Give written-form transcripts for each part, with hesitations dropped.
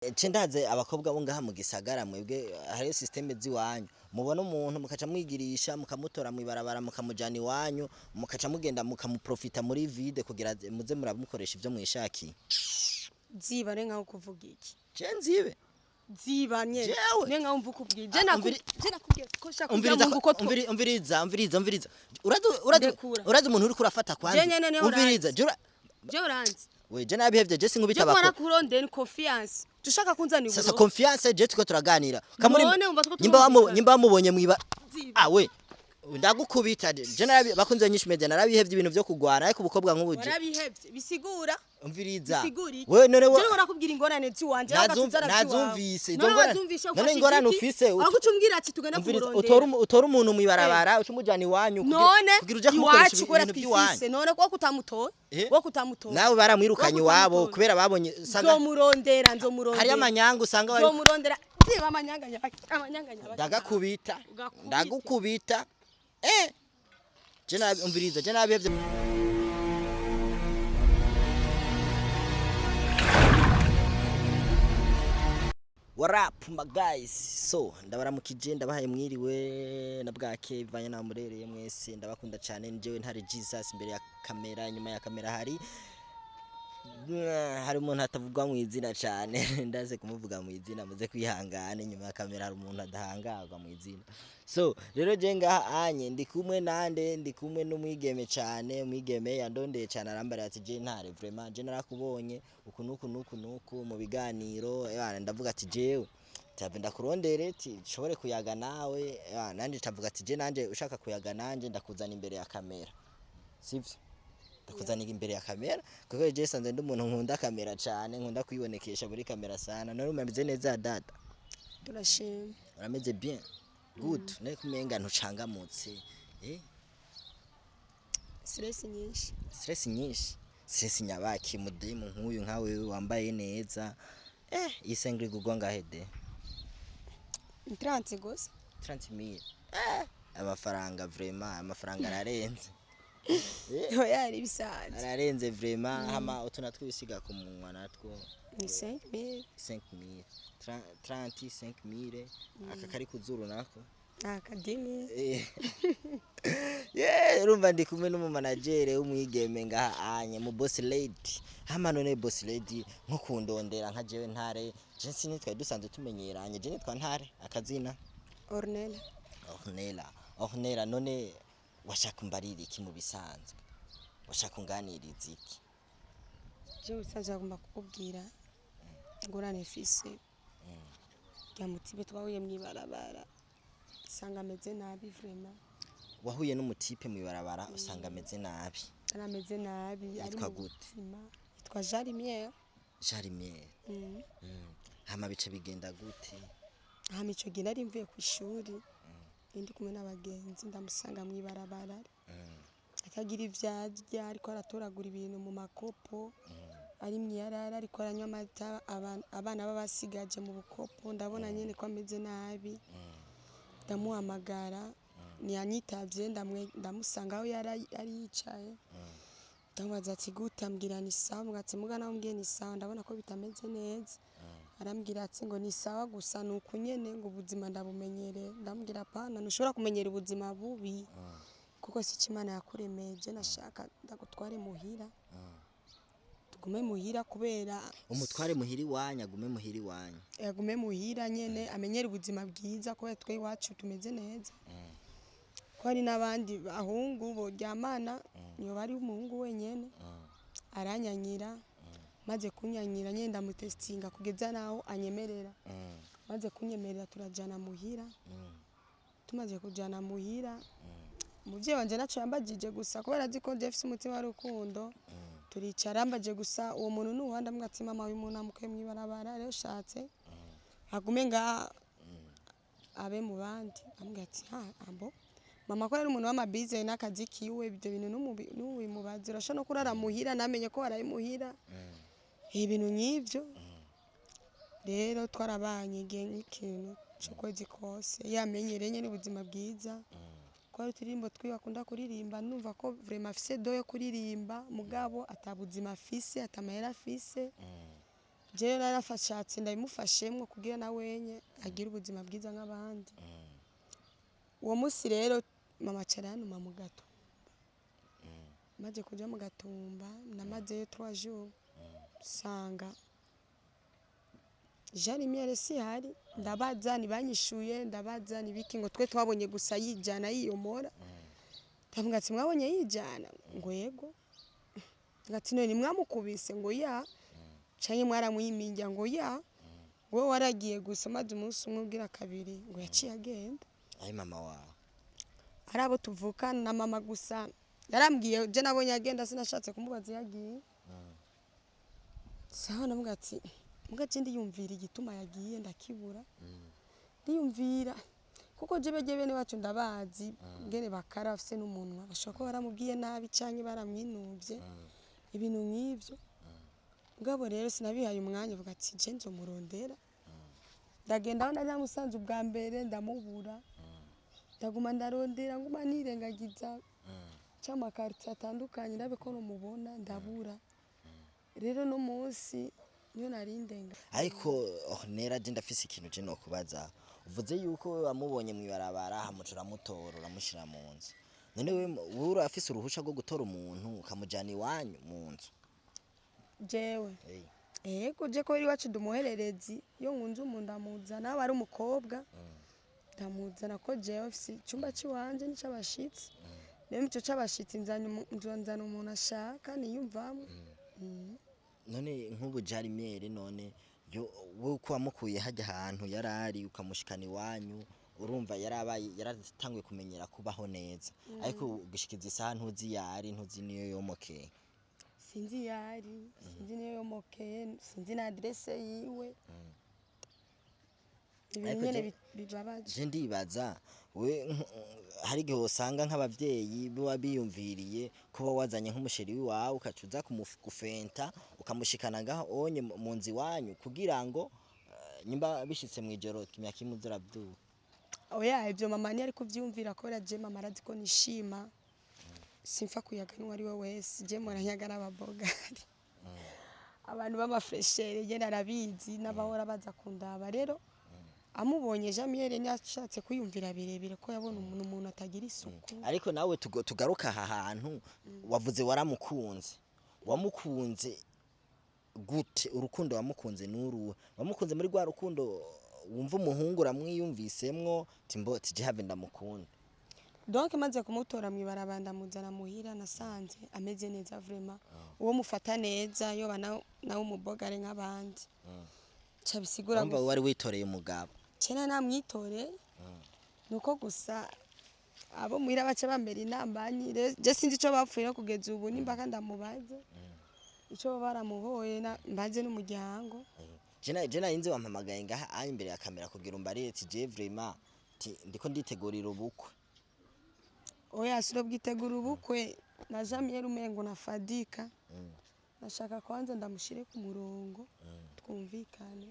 Ce ndaze abakobwa bo ngaha mu gisagara, mwebwe hariyo système z'iwanyu, mubona umuntu mukaca mwigirisha, mukamutora mwibarabara, mukamujana iwanyu, mukaca mugenda mukamuprofita muri vide kugira muze muramukoresha ivyo mwishakiye. Ziba ne nkaho kuvuga iki? Je nzibe? Ziba nyene. Jewe? Ne nkaho mvuga ubwiye je. Ah, Je nakubwiye ko shaka umviriza. kugira ngo ko Umviriza, umviriza, umviriza. Urazi, urazi. Ndekura. Urazi umuntu uriko urafata kwanza. Je nyene niyo. Umviriza. Uranzi. Je Je uranzi. We, je nabihevye, je sinkubita Je abakobwa. kora kurondera confiance, dushaka kunzanira Sasa uburofa. confiance, je tuko turaganira kamuri. None umva tuko Nyimba wamu turumvikana. Nyimba wamubonye mwiba. Ziba. Ah, we, ndagukubita. Je narabi bakunze Nyinshi Media, narabihevye ibintu vyo kugwana, ariko ubukobwa nk'ubu je Warabihevye bisigura? Umviriza. Bisigura iki? We none Je narakubwira ingorane ziwanje. Nazumvise. Izo None wazumvishe? None ingorane ufise aho gucumbwira ati tugenda Umviriza, kumurondera. utora umuntu mwibarabara, uca umujana iwanyu None kugira uje kumukoresha iwacu kubera ibintu by'iwanyu. twifise. None ko kutamutora? Eh? Wo kutamutora? Nawe baramwirukanye Wo iwabo kutamutora. kubera babonye usanga Nzomurondera, nzomurondera. hariyo amanyanga usanga bari Nzomurondera. Ziba, amanyanga nyabaki, amanyanga nyabaki. Ndagakubita. Ugakubite. Ndagukubita. Je nabi, umviriza, je nabihevye. What up my guys? So ndabaramukije, ndabahaye mwiriwe na bwake bivanye naho murereye mwese. Ndabakunda cyane. Njyewe Ntare Jesus imbere ya kamera, inyuma ya kamera hari umuntu atavugwa mu izina cyane, ndaze kumuvuga mu izina, muze kwihangana. Inyuma ya kamera hari umuntu adahangarwa mu izina. So rero je ngaha anye ndi kumwe nande? Ndi kumwe n'umwigeme cyane, umwigeme yandondeye cyane, arambara ati: "Je Ntare, vraiment je narakubonye uku nuku nuku nuku mu biganiro." Ebana, ndavuga ati jewe tave ndakurondere ati nshobore kuyaga nawe. Ebana, nanje ndavuga ati je nanje ushaka kuyaga nanje ndakuzana imbere ya kamera, sivyo? Ndakuzanira imbere ya kamera kuko je sanze ndi umuntu nkunda kamera cyane, nkunda kwibonekesha muri kamera sana. None umeze neza dada? Turashima. Urameze bien, good? Ne kumenga ntucangamutse, eh? Stress nyinshi. Stress nyinshi? Stress nyabaki mudemu nk'uyu nka wewe wambaye neza? Iyi sengre igurwa ngahe de? 30 gusa. 30,000? Amafaranga vraiment, amafaranga ararenze. Oya, ari bisanzwe. Ararenze vraiment. Hama utu natwo wisiga ku munwa natwo? Ni 5000. 5000, 30, 5000. Aka kari kuzuru nako? Akadimi. Yeah, urumva ndi kumwe n'umumanagere w'umwigeme ngaha anye mu boss lady. Hama none boss lady, nko kundondera nka jewe Ntare, je sinitwaye dusanzwe tumenyeranye, je nitwa Ntare, akazina? Ornella. Ornella, Ornella. None washaka umbarira iki mu bisanzwe? Washaka unganiriza iki? Je usanzwe agomba kukubwira ingorane mfise rya mutibe twahuye mw'ibarabara, usanga ameze nabi vraiment. Wahuye n'umutipe mw'ibarabara usanga ameze nabi? Yari ameze nabi, ari Yitwa mu gute? buzima. Yitwa Jarimiere. Jarimiere. Hama bice bigenda gute? Hama ico gihe nari mvuye kw'ishuri, ndi kumwe n'abagenzi, ndamusanga mw'ibarabara atagira ivyo arya, ariko aratoragura ibintu mu makopo, ari mw'iyarara, ariko aranywa amata abana baba basigaje mu bukopo. Ndabona nyene ko ameze nabi, ndamuhamagara ntiyanyitavye. Ndamusanga aho yari yari yicaye, ndamubaza ati: "Gute?" Ambwira ni sawa. Mbwira ati: "Muga nawe umbwiye ni sawa, ndabona ko bitameze neza." Arambwira ati ngo ni sawa gusa, ni uku nyene, ngo ubuzima ndabumenyereye. Ndamubwira: "Pana, ntushobora kumenyera ubuzima bubi kuko si ico Imana yakuremeye. Je nashaka ndagutware muhira, tugume muhira kubera." Umutware muhira iwanyu, agume muhira iwanyu? Yagume muhira nyene, amenyere ubuzima bwiza kubera twe iwacu tumeze neza, ko hari n'abandi bahungu boryamana, yoba ari umuhungu wenyene. Aranyanyira. Maze kunyanyira nyene, ndamutestinga kugeza naho anyemerera. Maze kunyemerera, turajana muhira. Tumaze kujana muhira, umuvyeyi wanje naco yambajije gusa kubera azi ko je mfise umutima w'urukundo. Turicara, mbaje gusa: "Uwo muntu ni uwande?" Ambwira ati: "Mama, uyu muntu amukuye mw'ibarabara, rero ushatse agume ngaha abe mu bandi." Ambwira ati: "Ha ambo mama, ko ari umuntu w'amabize n'akazi kiwe, ibyo bintu n'ubimubaza, urashobora no kurara muhira namenye ko waraye muhira." Ibintu nk'ivyo rero twarabanye igihe nk'ikintu c'ukwezi kose, yamenyereye nyene ubuzima bwiza, ko hari uturirimbo twiwe akunda kuririmba. Numva ko vraiment afise don yo kuririmba, mugabo ata buzima afise, ata mahera afise. Jewe narafashatse ndabimufashemwo kugira na wenye agire ubuzima bwiza nk'abandi. Uwo munsi rero mama aca arantuma mu Gatumba. Maze kuja mu Gatumba namazeyo 3 jours, sanga Jean Lumiere sihari. Ndabaza ntibanyishuye, ndabaza nibiki, ngo twe twabonye gusa yijana yiyomora. Ndavuga ati mwabonye yijana? Ngo yego. Ngati none mwamukubise? Ngo ya. Canke mwaramwiminja? Ngo ya. Wowe waragiye gusa, maze umunsi umwe ugira kabiri ngo yaciye agenda. Ari mama wawe? Ari abo tuvukana na mama gusa yarambwiye. Je nabonye agenda, sinashatse kumubaza iyo agiye. Sawa, navuga ati muga je ndiyumvira igituma yagiye ndakibura. Ndiyumvira kuko je bege bene wacu ndabazi ngene bakara, bafise n'umunwa, bashobora kuba baramubwiye nabi canke baramwinuvye, ibintu nk'ivyo. Mugabo rero sinabihaye umwanya, avuga ati je nzomurondera. Ndagenda aho nari namusanze ubwa mbere, ndamubura. Ndaguma ndarondera, nguma nirengagiza c'amakaritiye atandukanye ndabe ko nomubona, ndabura. Rero no munsi niyo nari ndenga. Ariko oh, nera je ndafise ikintu je nokubaza. Uvuze yuko we wamubonye mw'ibarabara, hamuca uramutora uramushira mu nzu. None wewe urafise uruhusha rwo gutora umuntu ukamujana iwanyu mu nzu? Jewe? Ego, je ko iwacu ndumuhererezi, iyo nkunze umuntu ndamuzana, aba ari umukobwa ndamuzana, ko jewe mfise icumba c'iwanje n'ic'abashitsi. Rero ico c'abashitsi nzana umuntu ashaka niyumvamwo. None nk'ubu Jarimere, none yo wowe uko wamukuye hajya ahantu yarari ukamushikana iwanyu, urumva yarabaye yaratanguye kumenyera kubaho neza, ariko gushikiza isaha ntuzi yari, ntuzi niyo yomokeye. Sinzi iyo ari, sinzi niyo yomokeye, sinzi na adresse yiwe. Ibintu Ariko nyene bibabaje. Je ndibaza we hari igihe usanga nk'abavyeyi baba biyumviriye kuba wazanye nk'umusheri wawe, ukaca uza gufenta ukamushikana ngaho onye mu nzu iwanyu, kugira ngo nyimba bishitse mw'ijoro kimya kimwe uze uravyuka. Oya, ivyo mama ntiyari kuvyumvira, kubera je mama arazi ko nishima, simfa kuyaga n'uwo ari we wese. Je muranyaga n'ababogari, abantu b'amafreshere, je narabizi n'abahora baza kundaba. Rero amubonye Jamiel ntiyashatse kwiyumvira birebire, ko yabona umuntu atagira isuku. Ariko nawe tugaruka aha hantu wavuze waramukunze. Wamukunze gute? Urukundo wamukunze nuruhe? Wamukunze muri rwa rukundo wumva umuhungu uramwiyumvisemwo timbo tije have ndamukunda? Donc maze kumutora mw'ibarabara ndamuzana muhira, nasanze ameze neza vraiment. Uwo mufata neza yoba nawe umubogare nk'abandi, ca bisigura Urumva gusa wari witoreye umugabo. Cena namwitoreye, nuko gusa abo muhira baca bambera inambanyi. Rero je sinzi ico bapfuye no kugeza ubu, nimbaka ndamubaze ico baba baramuhoye, mbaze n'umuryango. Je nari wampamagaye ngaha ari imbere ya kamera kugira umbarire ati je vraiment ti ndiko nditegurira ubukwe. Oya, siro bwitegura ubukwe na Jamiel umengo na Fadika. Nashaka kwanza ndamushire ku murongo, twumvikane,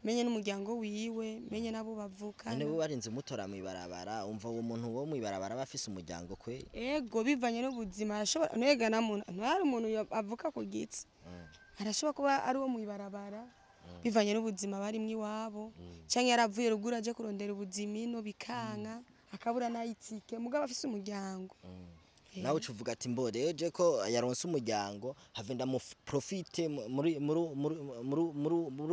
menye n'umuryango wiwe, menye n'abo bavukana. None we warinze umutora mw'ibarabara, umva uwo muntu wo mw'ibarabara aba afise umuryango kwe? Ego, bivanye n'ubuzima arashobora ntega na muntu ntari umuntu avuka ku gitsi, arashobora kuba ari uwo mw'ibarabara bivanye n'ubuzima barimwo iwabo, canke yaravuye ruguru aje kurondera ubuzima ino bikanka, akabura n'ayitike, mugabo afise umuryango. Nawe uca uvuga ati mbo rero je ko yaronse umuryango, have ndamuprofite muri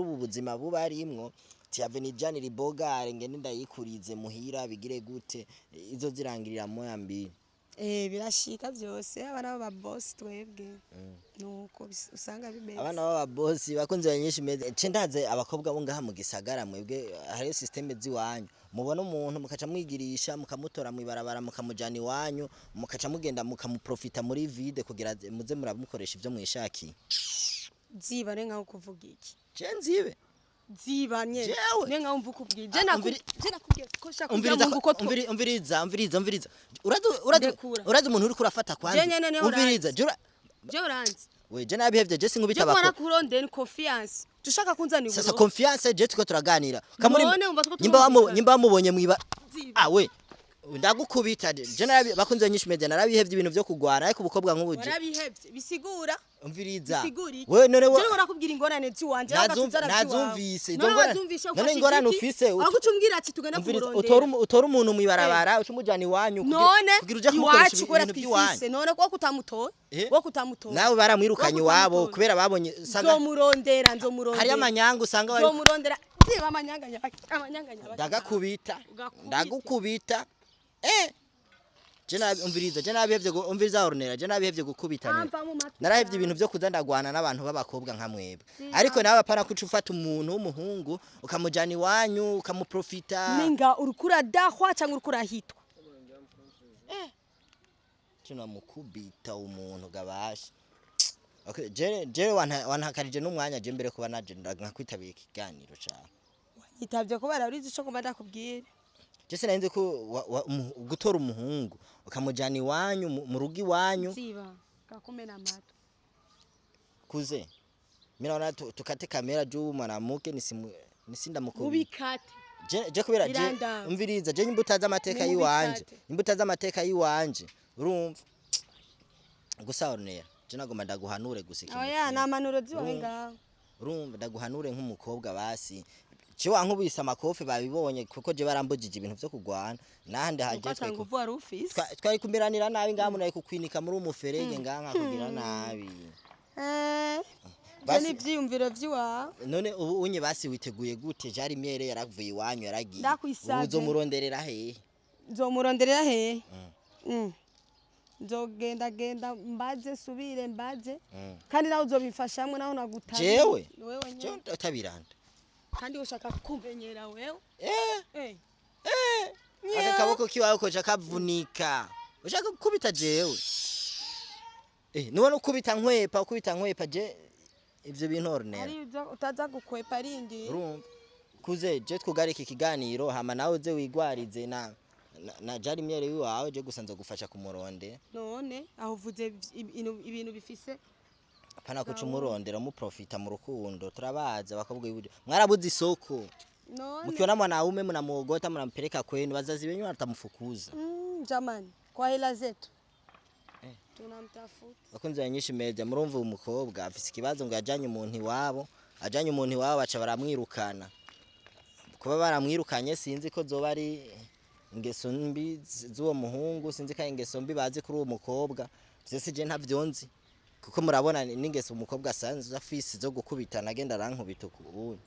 ubu buzima buba arimwo, ti have nijanire ibogare ngende ndayikurize muhira, bigire gute izo zirangirira moya mbiri. Eh, birashika vyose, abana b'ababosi twebwe nuko usanga bimeze. Abana b'ababosi bakunze banyinshi meze ce ndaze abakobwa bo ngaha mu gisagara, mwebwe hariyo système z'iwanyu, mubona umuntu mukaca mwigirisha mukamutora mw'ibarabara mukamujana iwanyu, mukaca mugenda mukamuprofita muri vide kugira muze muramukoresha ivyo mwishakiye. Ziba ne nkaho kuvuga iki? Je nzibe? Ziba nye. Jewe? Ne nkaho mvuka ubwiye je Ah, je nakubwiye ko shaka Umviriza. kugira ngo uko Umviriza, umviriza, umviriza. Urazi, urazi. Ndekura. Urazi umuntu uriko urafata kwanza. Je nyene niwe. Umviriza jura. Je uranzi. We je nabihevye, je sinkubita Je abako. kubona kurondera ni confiance, dushaka kunzanira Sasa uburofa. confiance, je tuko turaganira kamuri. None umva tuko Nyimba wamu turumvikana. Nyimba wamubonye mwiba. Ziba. Ah we, ndagukubita. Je narabi bakunze nyinshi media, narabihevye ibintu vyo kugwana, ariko ubukobwa nk'ubu je Warabihevye bisigura Umviriza. Bisigura iki? Wewe none Jewe urakubwira ingorane ziwanje, nawe ugaca uzana iziwawe. Nazumvise. Izo None wazumvise none ufashe ingorane igiti, ufise aho guca umbwira ati tugenda Umviriza, kumurondera. utora umuntu mwibarabara, uca umujana iwanyu None kugira uje kumukoresha iwacu kubera ibintu by'iwanyu. twifise, none ko kutamutora, Eh? wo kutamutora. Nawe baramwirukanye Wo iwabo kutamutora. kubera babonye usanga Nzomurondera, nzomurondera. hariyo amanyanga usanga bari Nzomurondera. Ziba amanyanga nyabaki, amanyanga nyabaki. Ndagakubita. Ugakubite. Ndagukubita. Je nabi, umviriza, je nabihevye umviriza Ornella, je nabihevye gukubitanira. Amva mu matwi. Narahevye ibintu vyo kuza ndagwana n'abantu b'abakobwa nka mwebwe, ariko nawe apana kuca ufata umuntu w'umuhungu ukamujana iwanyu ukamuprofita. Ninga uriko uradahwa cyangwa uriko urahitwa? Tunamukubita umuntu gabasha. Okay, je wantakarije n'umwanya je mbere kuba naje nkakwitabira ikiganiro cawe. Yitabye kubera urizi ico ngomba ndakubwira. Je sinari ko gutora umuhungu ukamujana iwanyu mu rugo iwanyu. Ziba gakumena amatwi. Kuze mimi naona tukate kamera juu mwanamke nisindamukubita. Mubikate. Je kubera je Birandaba. umviriza, je nyimba utazi amateka Ni yiwanje, mubikate. nyimba utazi amateka yiwanje, urumva gusa Ornella, je nagomba ndaguhanure gusa ikintu Oya, kimwe. nta manuro ziwawe Urumva? ngaho. Urumva, ndaguhanure nk'umukobwa, basi je wankubise amakofe babibonye, kuko je barambujije ibintu vyo kugwana nahandi haje. Uko Twe nguvu wari ufise. Twari kumiranira nabi ngaha, munari kukwinika muri umuferege ngaha nkakugira nabi. Eh, ivyo ni ivyiyumviro vy'iwawe. None ubu unye basi witeguye gute? Jari myere yaravuye iwanyu, yaragiye. Ndakwisavye. Ubu uzomuronderera hehe? Nzomuronderera hehe? Nzogendagenda mbaze, subire mbaze. Kandi nawe uzobimfashamwe, naho nagutabiye. Jewe? Wewe Jewe nyene. tabiranda. Kandi ushaka kumenyera wewe. Eh. Eh. Eh, aka kaboko kiwawe koja kavunika, ushaka gukubita jewe? Eh, nubona ukubita nkwepa, ukubita nkwepa je ivyo bintu Ornella. Ari ibyo utaza gukwepa arindi. Urumva kuze, je twugarika ikiganiro, hama nawe uze wigwarize na jari myere wiwawe, je gusa nzogufasha kumuronde. None aho uvuze ibintu bifise. Apana kuca umurondera umuprofita mu rukundo, turabaza abakobwa b'iburyo mwarabuze isoko. None Mkiona mwanaume mnamuogota, mnampeleka kwenu, wazazi wenyu watamfukuza. Jamani, kwa hela zetu tunamtafuta. Bakunzi ba Nyinshi Media, murumva uyu mukobwa afise ikibazo ngo yajanye umuntu iwabo, ajanye umuntu iwabo baca baramwirukana. Kuba baramwirukanye sinzi ko zoba ari ingeso mbi z'uwo muhungu, sinzi ko ari ingeso mbi bazi kuri uwo mukobwa, vyose je ntavyo nzi, kuko murabona n'ingeso umukobwa asanzwe afise zo gukubitana, agenda arankubita uku.